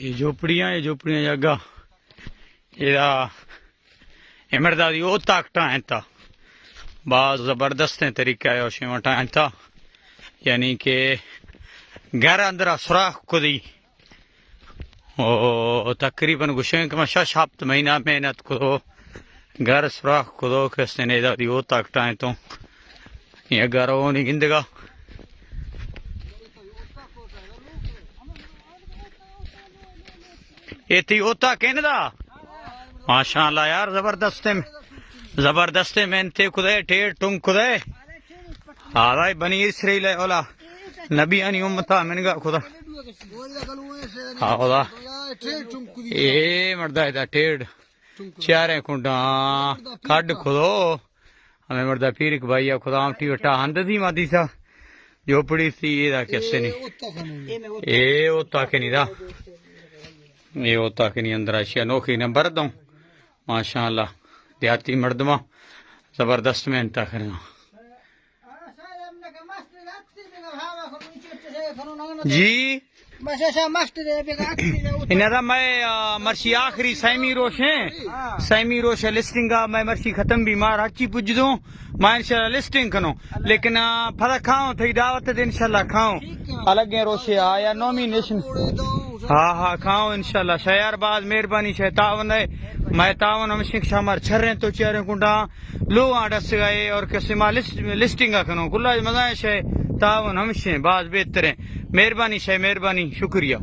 اے جھوپڑیاں، اے جھوپڑیاں جاگہ۔ ادا اے مردادی اوتاک ٹاہینتا۔ باز زبردستیں طریقہ ہے اوشیں وٹاہینتا۔ یعنی کہ گھر اندرا سوراخ کدی۔ او تقریباً گوشیں کہ ما شش ہفت مہینہ محنت کتو، گھر سوراخ کتو کہ استیں ادا دی اوتاک ٹاہینتو۔ یہ گھر ہونی گندگا۔ اے تئی اوتاک ایں دا؟ ماشاءاللہ یار، زبردستیں، زبردستیں محنتے کدے، ٹیڑ ٹنگ کدے۔ ہاں بھائی، بنی اسرائیل ہے اولا، نبیانی امتا منگا کدا۔ ہاں خدا۔ اے مردا ادا ٹیڑ چاریں کنڈاں کڈ کدو۔ ہمیں مردا پیرک بھائی کدا آمٹی وٹا ہند دی ما دیسا۔ جھوپڑی سی ادا کسے نہیں۔ اے اوتاک ایں دا۔ اے اوتاک ایں، اندر اشیا نوکی نمبر دوں۔ ماشاءاللہ، دیہاتی مردماں زبردست محنت کرنا۔ جی۔ انہاں دا میں، آ، مرشی آخری سیمی روش ہیں۔ سیمی روش ہے لسٹنگ آ، میں مرشی ختم بھی مار ہچی پج دوں۔ ما انشاءاللہ لسٹنگ کنوں، لیکن، آ، پدا کھاؤں، تھئی دعوت دے انشاءاللہ کھاؤں۔ الگ ہیں روشے آیا نومینیشن۔ ہاں، ہاں، کھاؤں انشاءاللہ۔ شے یار باز مہربانی شے تعاون ہے۔ میں تعاون ہمشیں کہ شامار چھریں تو چیاریں کنڈا لوگاں ڈس گئے اور کسے ما لسٹ، لسٹنگ کنوں۔ کلا مزہ شے تعاون ہمشیں باز بہتر ہیں۔ مہربانی شے، مہربانی، شکریہ۔